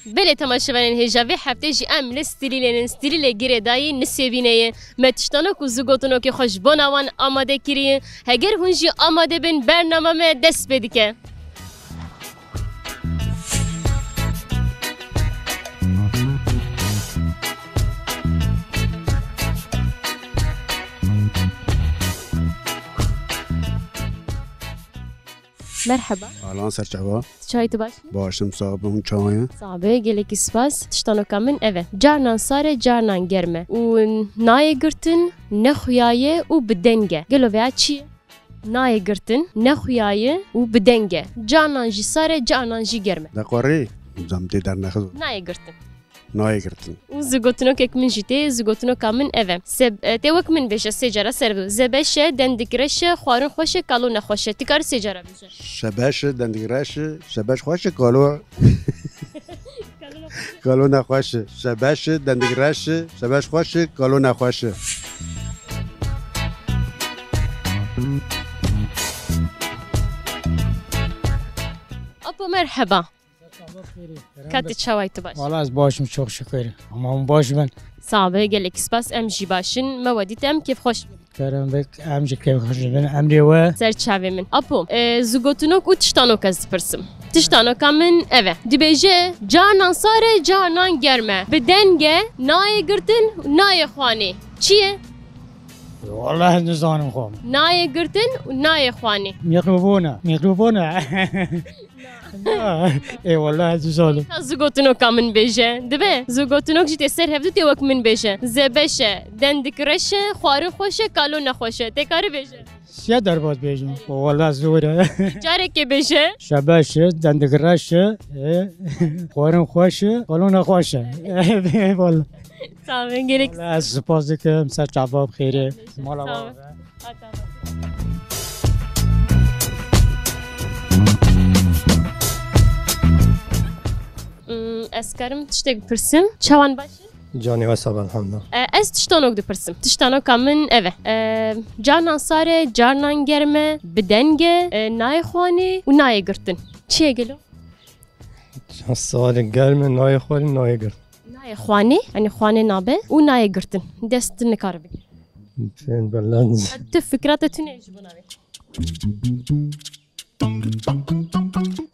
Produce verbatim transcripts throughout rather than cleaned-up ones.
Belê temaşevanên hêja, vê heftê jî em li Stîlî lê nin, Stîlî lê girêdayî nisêbînê ye. Me tiştanok û zûgotinokê xwe ji bona wan amade kiriye. Heger hûn jî amade bin, bernama me dest pê dike. Merheba. Alan ser çava. Çayê tu baş? Baş im, sağ bin, hûn çawa ye? Sağ be, gelekî spas. Tiştanoka min ev e. Carnan sar e, carnan germ e. Û nayê girtin, ne xuya ye û bi deng e. Gelo veya çi ye? Nayê girtin, ne xuya ye û bi deng e. Carnan jî sar e, carnan jî germ e. De qorî, zam tê dernexiz. Nayê girtin. Nayê girtin. Û zûgotinokek min jî tê, zûgotinoka min ev e. Seb-, e, tê wek min bêje sê cara ser bi. Zebeş e, dendik reş e, xwarin xweş e, kalo nexweş e. Ti karî sê cara bêje. Şebeş e, dendik reş e, şebeş xweş e, kalo. Kalo nexweş e. Şebeş e, dendik reş e, şebeş xweş e, kalo nexweş e. Apo merheba. Ka tu çawa yî, tu baş? Wala ez baş im, çok şükür. Ama hûn baş bin. Sağ be, gelek spas, em jî baş in. Me we dît, em kêfxweş bin. Kerem bik, em jî kêfxweş bin. Emrê we. Ser çavê min. Apo, e, zûgotinok û tiştanok ez dipirsim. Tiştanoka min ev e. Dibêje, carnan sar e, carnan germ e. Bi deng e, nayê girtin, nayê xwanê. Çi ye? Wala ez nizanim xwe. Nayê girtin û nayê xwanê. Mîkrofon e. Mîkrofon e. Ê, wela ez zalim. Ka zûgotinoka min bêje. Dibe, zûgotinok jî tê ser hevdu tê wek min bêje. Zebeş e, dendik reş e, xwarin xweş e, kalo nexweş e. Tê karî bêje. Siya derbas bêjim. Wela zor e. Carekê bêje. Şebeş e, dendik reş e, ê, xwarin xweş e, kalo nexweş e. Wela. Sağ olun, gerek. Wela ez spas dikim, ser çava bi xêrê. Mala Sağ ol. Wa be. Hmm, ez karim tiştek bipirsim? Çawan baş e? Canê we sağ be, elhamdulillah. E, ez tiştanok dipirsim. Tiştanoka min ev e. E, carnan sar e, carnan germ e, bi deng e, e, nayê xwanê û nayê girtin. Çi ye gelo? Can sar e, germ e, nayê xwanê, nayê girtin. Nayê xwanê, yanî xwanê nabe û nayê girtin. Dest tu nikare bigire. Fên bela. Tu fikra te tune ji bo navê.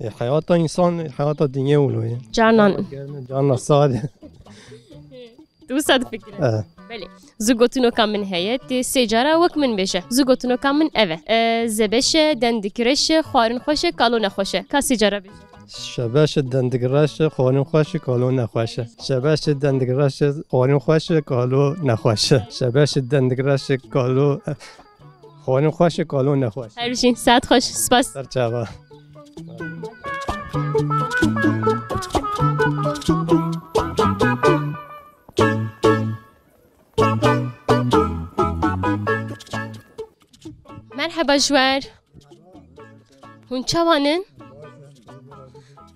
E, heyata însan, heyata dinyê wilo ye. Carnan. Germ e, carna sar e. Tu wisa difikire? E. Belê. Zûgotinoka min heye, tê sê cara wek min bêje. Zûgotinoka min ev e. E, zebeş e, dendik reş e, xwarin xweş e, kalo nexweş e. Ka sê cara bêje. Şebeş e, dendik reş e, xwarin xweş e, kalo nexweş e. Şebeş e, dendik reş e, xwarin xweş e, kalo nexweş e. Şebeş e, dendik reş e, kalo, e, xwarin xweş e, kalo nexweş e. Her bijî, saet xweş, spas. Ser çava. Merheba ji we re. Hûn çawan in?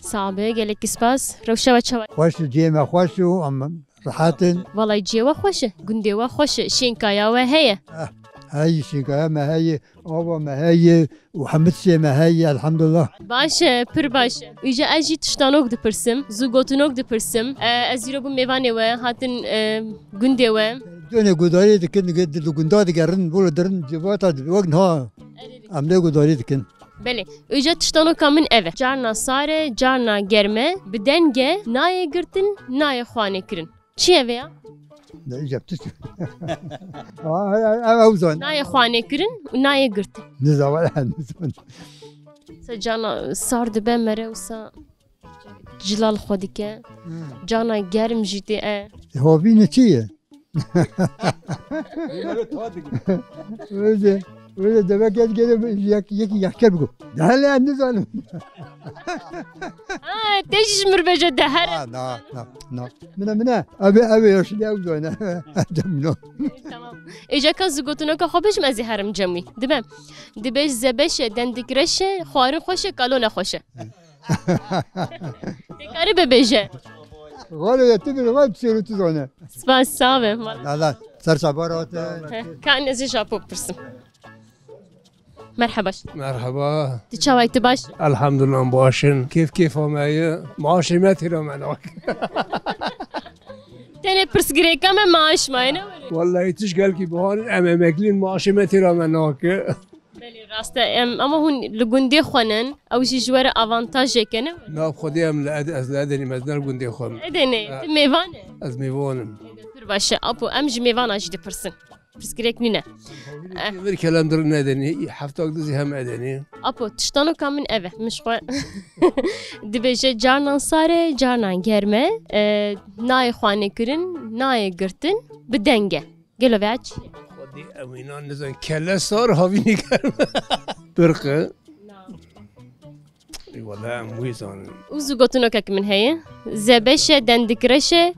Sabe, gelekî spas. Rewşa we çawa ye? Xweş e, cihê me xweş e û em rehet in. Welay cihê we xweş e, gundê we xweş e, şênkaya we heye. Eh, heye, şênkaya me heye, ava me heye û hemû tiştê me heye, elhamdulillah. Baş e, pir baş e. Îca ez jî tiştanok dipirsim, zûgotinok dipirsim. E, ez îro bûm mêvanê we, hatin, e, gundê we. Dûnê gudarê dikin, di gunda digerin, wilo dirin civata wek niha. Em lê gudarî dikin. Belê. Îca tiştanoka min ev e. Carna sar e, carna germ e, bi deng e, nayê girtin, nayê xwanê kirin. Çi ye vê ya? Ne, îca tu çi? Aa, ev, ew zan. Nayê xwanê kirin û nayê girtin. Niza, wala niza. Se carna sar dibe mere wisa cilal xwe dike. Hmm. Carna germ jî tê e. E, hovî ne çi ye? Öyle, öyle demek gel gel yek, yek, yek gel bu. Hele nizanim. Ha, te jî ji mir bêje de here. Ha, na, na, na. Mina, mina. Abi, abi, yaşlı ya bu da ne? Tamam. Îca ka zûgotinoka xwe bêjim, ez ê herim cem wî. Dibe. Dibêj zebeş e, dendik reş e, xwarin xweş e, kalo nexweş e. Tê karî bibêje. Xalo ya tu bir xal sêro tu zane. Spas, sağ be. Allah, ser çava rate. Heh, ka ez ê ji Apo bipirsim. Merheba. Merheba. Tu çawa yî, tu baş? Elhamdulillah, baş in. Kêf kêfa me ye. Maaşê me têra me nake. Tenê pirsgirêka me maaş maye, ne were? Wellahî tişt gelkî biharin, em emeklî in, maaşê me têra me nake. Belê, rast e. Em, ama hûn li gundê xwe nin, ew jî ji we re avantajêk e, ne were? Na, xwedê em li Ed-, ez li Edenî me, ez ne li gundê xwe im. Edenê, ha, tu mêvan e? Ez mêvan im. Pir baş e. Apo, em ji mêvana jî dipirsin. Pirsgirêk nîne. Eh. Vir kelem dir nedeni, heftak dizî hem edeni. Apo, tiştanoka min ev e, min ji xwe dibêje, carnan sar e, carnan germ e, e, nayê xwanê kirin, nayê girtin, bi deng e. Gelo veya çi ye? Xwedî ew înan nizan, kele sar, havînî germ. Pirq e. Na. Ê, wele em wî zanin. Û zû gotinokek min heye. Zebeşe dendik reş e.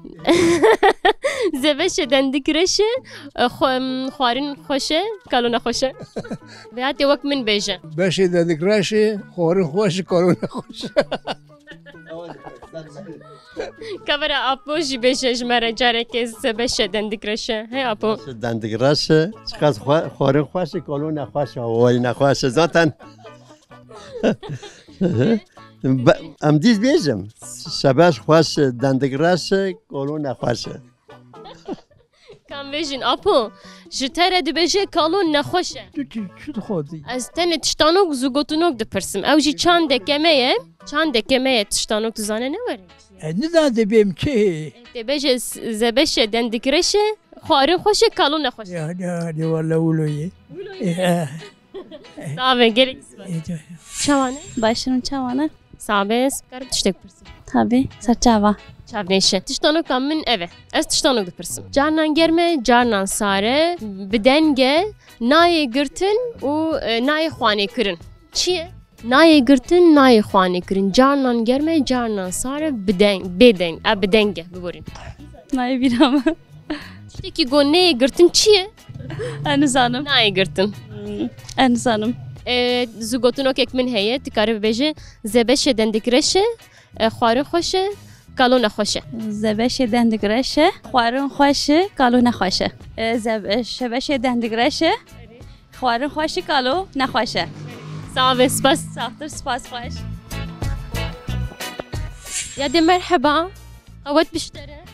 Zebeşe dendik reş e. E, xwe-, em, xwarin xweş e, kalo nexweş e. Veya tê wek min bêje. Beşê dendik reş e, xwarin xweş e, kalo nexweş e. Kevera Apo jî bêje ji me re carekê zebeşe dendik reş e. He Apo? Beşe dendik reş e. Çiqas xwe-, xwarin xweş e, kalo nexweş e, hawayî nexweş e. Zaten Be-, em dîs bêjim. Şebeş xweş e, dendik reş e, kalo nexweş e. Kam bêjin, Apo, ji te re dibêje kalo nexweş e. Tu çi, çi dixwazî? Ez tenê tiştanok, zûgotinok dipirsim. Ew jî çandeke me ye. Çandeke me ye, tiştanok tu zane ne were? Ez nizan dibêm çi. Tê bêje z-, zebeşe dendik reş e, xwarin xweş e, kalo nexweş e. Ya, ya, ya, wele wilo ye. Wilo ye. Ya. Sabe, gelek spas. Çawa ne? Baş in, çawa ne? Sabe, ez karim tiştek pirsim? Tabi, ser çava. Çavnêşe. Tiştanoka min ev e. Ez tiştanok dipirsim. Carnan germ e, carnan sar e, bi deng e, nayê girtin û, e, nayê xwanê kirin. Çi ye? Nayê girtin, nayê xwanê kirin. Carnan germ e, carnan sar e, bi deng, bê deng, e, bi deng e, biborîn. Nayê bîra me. Tiştekî ku neyê girtin çi ye? Ez nizanim. Nayê girtin. Hmm, ez nizanim. E, zû gotinokek min heye, tu kare bibêje, zebeşê dendik reş e, e, xwarin xweş e, kalo nexweş e. Zebeşê dendik reş e, xwarin xweş e, kalo nexweş e. E, zebe-, şebeşê dendik reş e, xwarin xweş e, kalo nexweş e. Sax be, spas. Saxtir, spas xweş. Ya de merheba. Qewet biştere.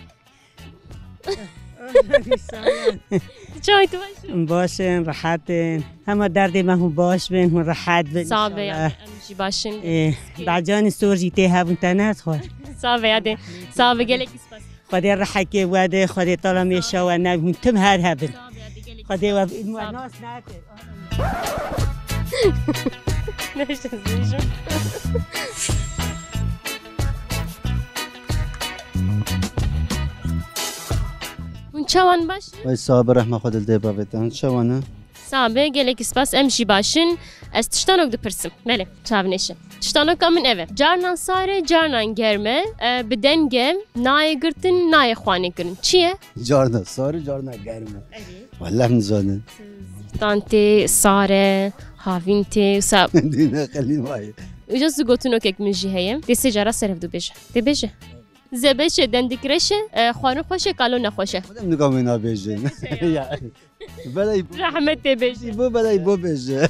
Çawa tu baş? Baş in, rehet in. Hema derdê me hûn baş bin, hûn rehet bin, sax be, înşallah. Em jî baş in. Ê, bacanî sor jî tê hebûn te ne xwar. Sax be, yadê. Sax be, gelekî spas. Xwedê rehekê we de, Xwedê tala mêşa we ne, hûn tim her hebin. Sax be, yadê, gelekî spas. Xwedê we nas nake. Neşe zêjim. Hûn çawan baş? Vay sabe, rehma Xwedê li dê bavê te. Hûn çawan e? Sabe, gelekî spas, em jî baş in. Ez tiştanok dipirsim. Belê, çavnêşe. Tiştanoka min ev e. Carnan sar e, carnan germ e, e, bi deng e, nayê girtin, nayê xwanê kirin. Çi ye? Carna sar e, carna germ e. Erê. Welleh nizanim. Tan tê, sar e, havîn tê, wisa. Dîne qelî mayê. Îja zû gotinokek min jî heye. Tê sê cara ser hevdu bêje. Tê bêje. Zebeşe dendik reş e, e, xwarin xweş e, kalo nexweş e. Xwedem nika wê nabêjin. Ya. Belay. Rehmet tê bêje. Bu belay bu bêje.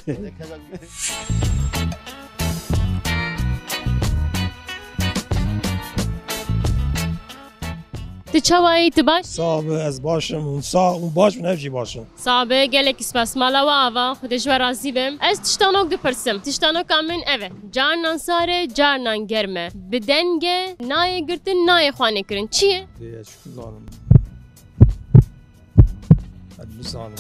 Tu çawa yî, tu baş? Sax be, ez baş im, hûn sax, hûn baş bin, ev jî baş in. Sax be, gelekî spas. Mala we ava, Xwedê ji we razî be. Ez tiştanok dipirsim. Tiştanoka min ev e. Carnan sar e, carnan germ e. Bi deng e, nayê girtin, nayê xwanê kirin. Çi ye? Dê ez çi zanim. Ez nizanim.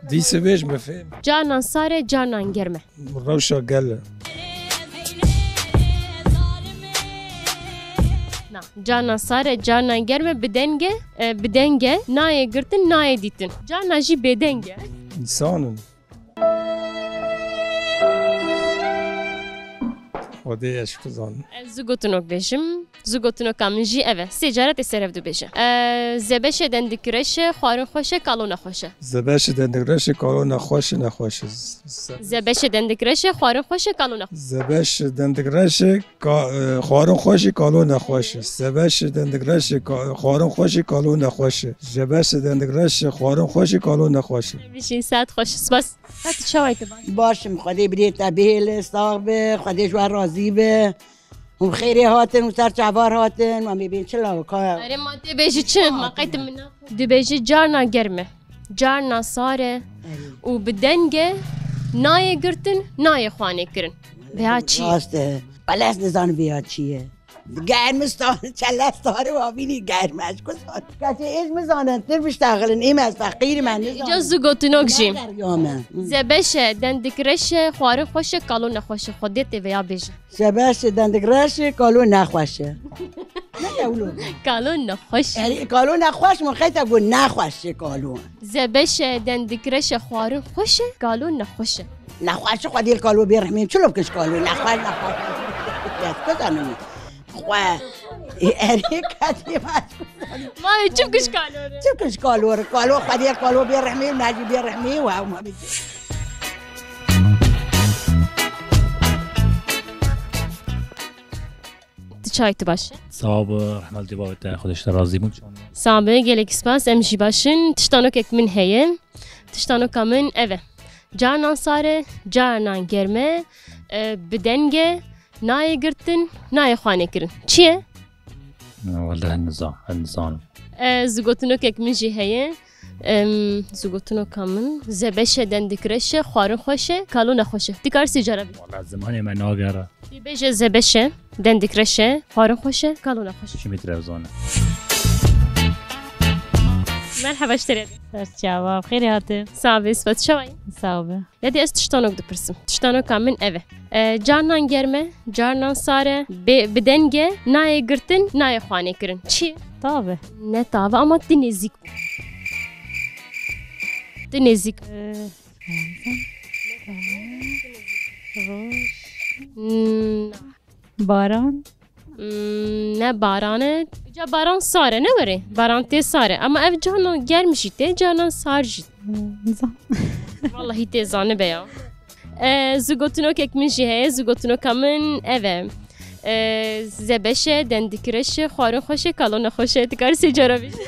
Dîse bêj me fêm. Carnan sar e, carnan germ e. Rewşa gel e. Na, carnan sar e, carnan germ e, bi deng e, e, bi deng e, nayê girtin, nayê dîtin. Carnan jî bêdeng e. Însan in. Xwedê ez çi zanim. Ez zû gotinok bêjim. Zû gotinoka min jî ev e. Sê cara tê ser hev dû bêje. E, zebeşe dendik reş e, xwarin xweş e, kalo nexweş e. Zebeşe dendik reş e, kalo nexweş e, nexweş e. Z-, ze- Zebeşe dendik reş e, xwarin xweş e, kalo nexweş e. Zebeşe dendik reş e, ka-, e, xwarin xweş e, kalo nexweş e. Zebeşe dendik reş e, ka-, xwarin xweş e, kalo nexweş e. Zebeşe dendik reş e, xwarin xweş e, kalo nexweş e. Bijî, saet xweş. Spas. Hati çawa yî tu baş? Baş im, Xwedê birê te bihêle, sax be, Xwedê ji we razî be. Hûn bi xêrê hatin, hûn ser çavar hatin, ma mêbên çi lawika? Erê, ma tê bêjî çi? Ma qey tu min na-, dibêjî carna germ e, carna sar e û bi deng e, nayê girtin, nayê xwanê kirin. Vêya çi ye? Rast e. Wele ez nizanim vêya çi ye. Germistan, çele sar e, wa bînî germ e, ez ku zanim. Kesê êj mizanin, tir biştexilin, êm ez feqîr im, ez nizanim. Îca zû gotinok jî. Ne derya me. Zebeş e, dendik reş e, xwarin xweş e, kalo nexweş e. Xwedê tê vêya bêje. Zebeş e, dendik reş e, kalo nexweş e. Ne ewlo? Kalo nexweş e. Erê, kalo nexweş, min qey te got nexweş e kalo. Zebeş e, dendik reş e, xwarin xweş e, kalo nexweş e. Nexweş e, xwedê li kalo bê rehmê, çilo bikin ji kalo, nexweş, nexweş. Ez ku zanim. Xwe. Erê, kesê ma ez ku zanim. Ma çi bikin ji kalo re? Çi bikin ji kalo re? Kalo, xwedê li kalo bê rehmê û najî bê rehmê û hew ma bê. Tu çawa yî, tu baş? Sağ ol, rahmet li bavê te, Xwedê ji te razî bû. Sağ be, gelek spas, em jî baş in. Tiştanokek min heye. Tiştanoka min ev e. Carnan sar e, carnan germ e, e, bi deng e, nayê girtin, nayê xwanê kirin. Çi ye? Wele nizan, ez nizanim. E, zû gotinokek min jî heye. Em, zû gotinoka min, zebeş e, dendik reş e, xwarin xweş e, kalo nexweş e. Dikar sê cara bê. Wala zimanê me nagere. Dê bêje zebeş e, dendik reş e, xwarin xweş e, kalo nexweş e. Çimî televizyon e. Merheba, ji te re. Ser çava, xêrê hatin. Sağ be, spas, çawa yî? Sağ be. Ya dê ez tiştanok dipirsim. Tiştanoka min ev e. E, carnan germ e, carnan sar e, bê, bi deng e, nayê girtin, nayê xwanê kirin. Çi? Tav e. Ne tav e, ama tu nêzîk bû. Tu nêzîk. E, roj. Hmm. Baran. Hmm, ne baran e. Ca baran sar e, ne were? Baran tê sar e. Ama ev carnan germ jî tê, carnan sar jî. Hmm, zan. Wallahî tê zanibe ya. E, zû gotinokek min jî heye, zû gotinoka min ev e. E, zebeş e, dendik reş e, xwarin xweş e, kalo nexweş e. Dikar sê cara bêje.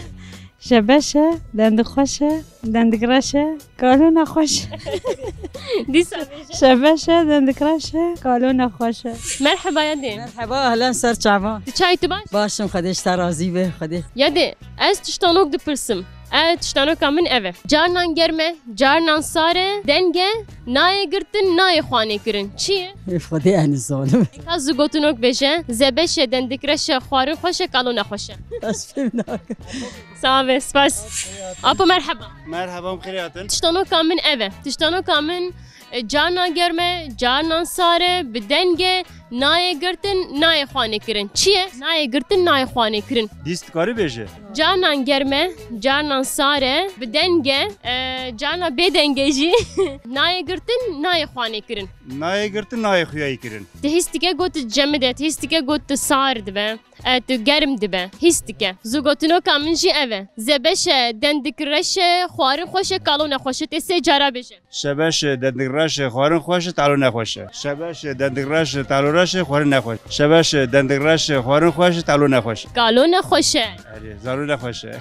Zebeş e, dendik xweş e, dendik reş e, kalo nexweş e. Dîsa bêje. Zebeş e, dendik reş e, kalo nexweş e. Merheba ya dê. Merheba, ehlen, ser çava. Tu çawa yî, tu baş? Baş im, Xwedê ji te razî be, Xwedê. Ya dê, ez tiştanok dipirsim. E, tiştanoka min ev e. Carnan germ e, carnan sar e, deng e, nayê girtin, nayê xwanê kirin. Çi ye? Ê, Xwedê, ez nizanim. Ka zû gotinok bêje, zebeş e, dendik reş e, xwarin xweş e, kalo nexweş e. Ez fêm nakim. Sağ be, spas. Apo, merheba. Merheba, em xêrê hatin. Tiştanoka min ev e. Tiştanoka min, e, carnan germ e, carnan sar e, bi deng e, nayê girtin, nayê xwanê kirin. Çi ye? Nayê girtin, nayê xwanê kirin. Dîs dikarî bêje? Carnan germ e, carnan sar e, bi deng e, e, carna bê deng e jî. Nayê girtin, nayê xwanê kirin. Nayê girtin, nayê xuyayî kirin. Tu hîs dike got tu cemid e, tu hîs dike got tu sar dibe. E, tu germ dibe, hîs dike. Zû gotinoka min jî ev e. Zebeş e, dendik reş e, xwarin xweş e, kalo nexweş e. Tê sê cara bêje. Şebeş e, dendik reş e, xwarin xweş e, talo nexweş e. Şebeş e, dendik reş e, talo reş e, xwarin nexweş. Şebeş e, dendik reş e, xwarin xweş e, talo nexweş. Kalo nexweş e. Erê, zaro nexweş e.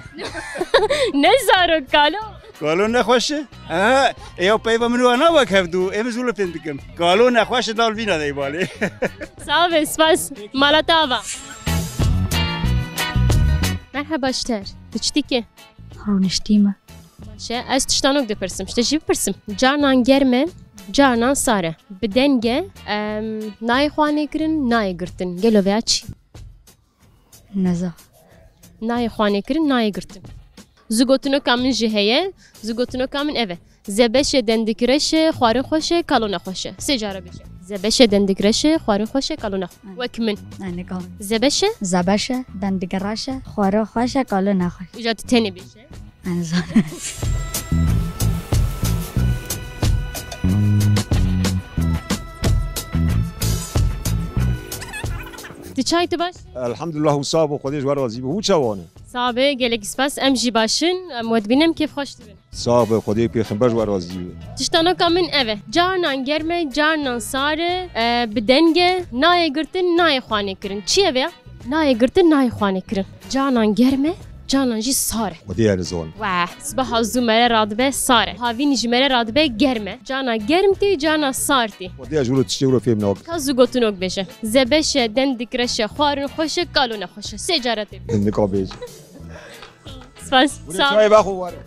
Ne zaro, kalo. Kalo nexweş e? Aha, e, ya peyva min wa nava kevdû, em zû li fêm dikim. Kalo nexweş e, dal vîna dey balê. Sağ be, spas. Mala te ava. Merheba, ji te re. Tu çi dikî? Rûniştî me. Baş e, ez tiştanok dipirsim. Ji te jî bipirsim. Carnan germ e, carnan sar e. Bi deng e, em, nayê xwanê kirin, nayê girtin. Gelo vêya çi? Neza. Nayê xwanê kirin, nayê girtin. Zû gotinoka min jî heye. Zû gotinoka min ev e. Zebeş e, dendik reş e, xwarin xweş e, kalo nexweş e. Sê cara bêje. Zebeş e, dendik reş e, xwarin xweş e, kalo nexweş e. Wek min. Zebeş e? Zebeş e, dendik reş e, xwarin xweş e, kalo nexweş e. Îca tu tenê bêje. Tu Çay tu baş? Elhamdulillah, hûn sax bin, Xwedê ji we razî be. Hûn çawa ne? Sax be, gelek spas. Em jî baş in. Em we dibînin, em kêfxweş dibin. Sax be, Xwedê pêxember ji we razî be. Tiştanok a min ev e. Carinan germ e, carinan sar e, e, bi deng e, nayê girtin, nayê xwanê kirin. Çi ye vê ya? Nayê girtin, nayê xwanê kirin. Carinan germ e, carinan jî sar e. Xwedê ye nizanim. Weh, sibeha zû mere radibe sar e. Havînî jî mere radibe germ e. Carina germ tê, carina sar tê. Xwedê ye ji wilo tiştê wilo fêm nake. Ka zû gotinok bêje. Zebeş e, dendikreş e, xwarin xweş e, kalo nexweş e. Sê cara tê. Nika bêje. Spas. Sağ ol. Çayê vexwe were.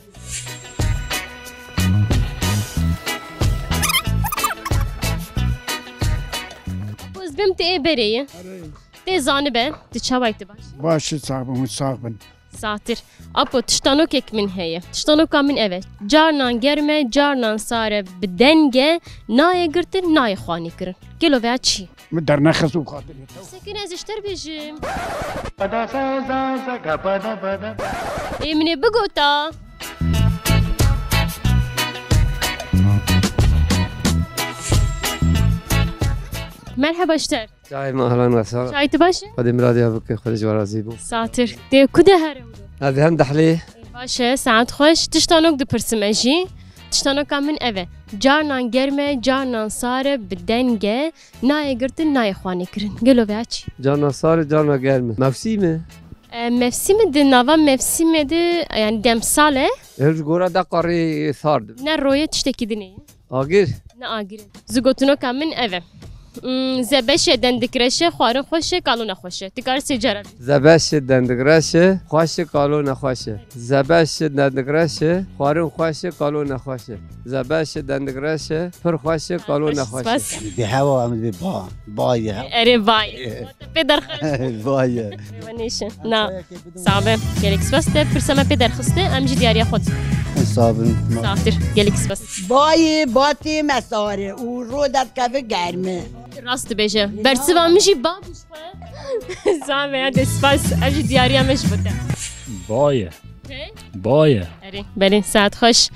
Ez bêm tu ê berê yî. Tê zanibe, tu çawa yî, tu baş? Baş e, sax bin, hûn sax bin. Saxtir. Apo, tiştanokek min heye. Tiştanoka min ev e. Carinan germ e, carinan sar e, bi deng e, nayê girtin, nayê xwanî kirin. Gelo veya çi? Min dernexist û xatirê te. Sekin, ez ji te re bêjim. Ê, min ê bigota. Merheba ji te re. Çayê me, ahlan ve sahlan. Çay tu baş e? Xwedê miradiya bike, Xwedê ji we razî bo. Satir. Tê ku de here wilo? Ez hem Dehlê. Baş e, saet xweş. Tiştanok dipirsim ez jî. Tiştanoka min ev e. Carinan germ e, carinan sar e, bi deng e, nayê girtin, nayê xwanê kirin. Gelo veya çi? Carinan sar e, carinan germ e. Mevsîm e? E, mevsîm e, di nava mevsîmê de, yani demsal e. Her ji gora deqa rê sar dibe. Ne royê tiştekî din e. Agir? Ne agir e. Zû gotinoka min ev e. Hmm, zebeş e, dendikreş e, xwarin xweş e, kalo nexweş e. Tu karî sê cara bêjî. Zebeş e, dendikreş e, xweş e, kalo nexweş e. Zebeş e, dendikreş e, xwarin xweş e, kalo nexweş e. Zebeş e, dendikreş e, pir xweş e, kalo nexweş e. Spas. Em dê hewa, em dê ba. Ba ye hewa. Erê, ba ye. Erê. Pê derxist. Ba ye. Rêwanêşe. Na. Sabe. Gelek spas, te pirsa me pê derxiste, em jî diyariya xwe dikin. Sabe. Saxtir. Gelek spas. Bayê batê me sar e û ro derdikeve germ e. Rast dibêje. Bersiva min jî ba bû ji xwe. Sabe ya de spas. Em jî diyariya me ji bo te. Ba ye. He? Ba ye. Erê. Belê, saet xweş.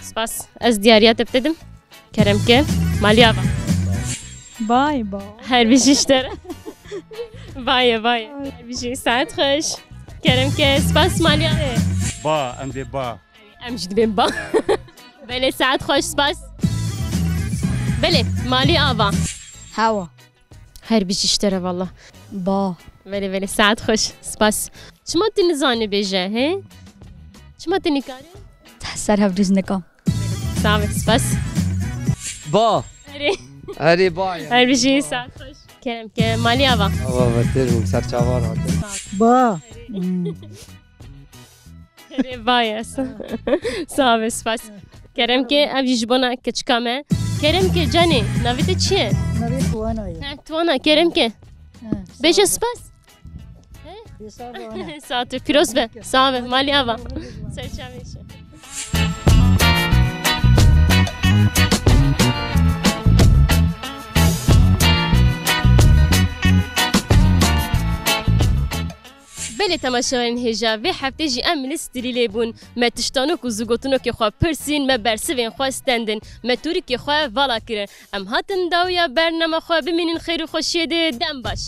Spas. Ez diyariya te bidim. Kerem ke, malî ava. Bay ba. Her bijî ji te re. Baye, baye. Her bijî, saet xweş. Kerem ke, spas, malî ava. Ba, em dê ba. Em jî dibên ba. Belê, saet xweş, spas. Belê, malî ava. Hewa. Her bijî ji te re valla. Ba. Belê, belê, saet xweş, spas. Çima tu nizanî bêje, he? Çima tu nikarî? Te ser hev dûz nikim. Sağ ol, spas. Ba. Erê. Erê, ba ya. Her bijî, saet xweş. Kerem ke, malî ava. Ava, vetir bûm, ser çavan hatim. Ba. Hmm. Erê, ba ya. Sağ ol, spas. Kerem ke, ev jî ji bona keçika me. Kerem ke, canê, navê te çi ye? Navê Tuana ye. He, Tuana, Kerem ke. He, bêje spas. Sağ ol. Saet pîroz be. Sağ be. Malî ava. Ser çavê şe. Belê temaşevanên hêja, vê heftê jî em li Strîlê bûn. Me tiştanok û zûgotinokê xwe pirsîn, me bersivên xwe stendin. Me tûrikê xwe vala kirin. Em hatin dawiya bernama xwe, bimînin xêr û xweşiyê de, dem baş.